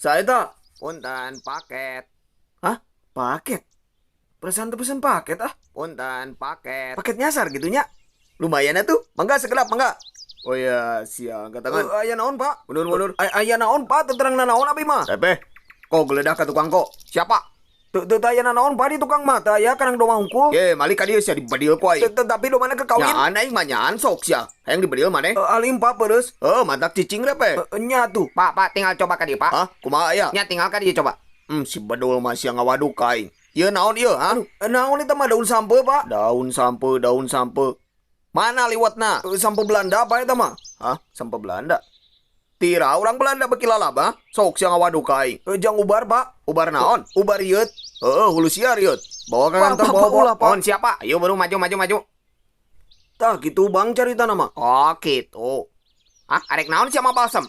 Saya tak. Punten paket. Hah? Paket? Perasaan teu pesen paket ah. Punten paket. Paket nyasar gitu nya. Lumayan atuh. Mangga sekedap, mangga. Oh ya, siang angkat tangan. Aya naon, Pak? Mundur, mundur. Aya naon, Pak? Teu terang naon abi mah. Tepe. Kok geledah ka tukang kok? Siapa? Teu teu aya naon, Pak, di tukang mah. Teu aya karang domba hungkul. Ye, malik ka dieu sia dibedil ku aing. Teu tapi domana keur kawin. Nyaan aing mah nyaan sok sia. Hayang dibedil maneh? Alim, Pak, peres. Oh, mantak cicing repe. Nya tuh. Pak, Pak, tinggal coba ka dieu, Pak. Hah? Kumaha aya? Nya tinggal ka dieu coba. Si bedul mah sia ngawaduk ka aing. Ieu naon ieu, ha? Aduh, naon eta mah daun sampe, Pak? Daun sampe, daun sampe. Mana liwetna? Sampe Belanda apa eta mah? Hah? Sampe Belanda? Tira orang Belanda beki lalab, ha? Sok sia ngawaduk ka aing. Jang ubar, Pak. Ubar naon? Ubar rieut. Heeh, hulu sia rieut. Bawa ke Pak, kantor, Pak, bawa, Pak, ulah, Pak. Mohon siapa? Ayo baru maju, maju, maju. Tah gitu bang carita nama. Oh, gitu. Ah, arek naon sia mah balsem?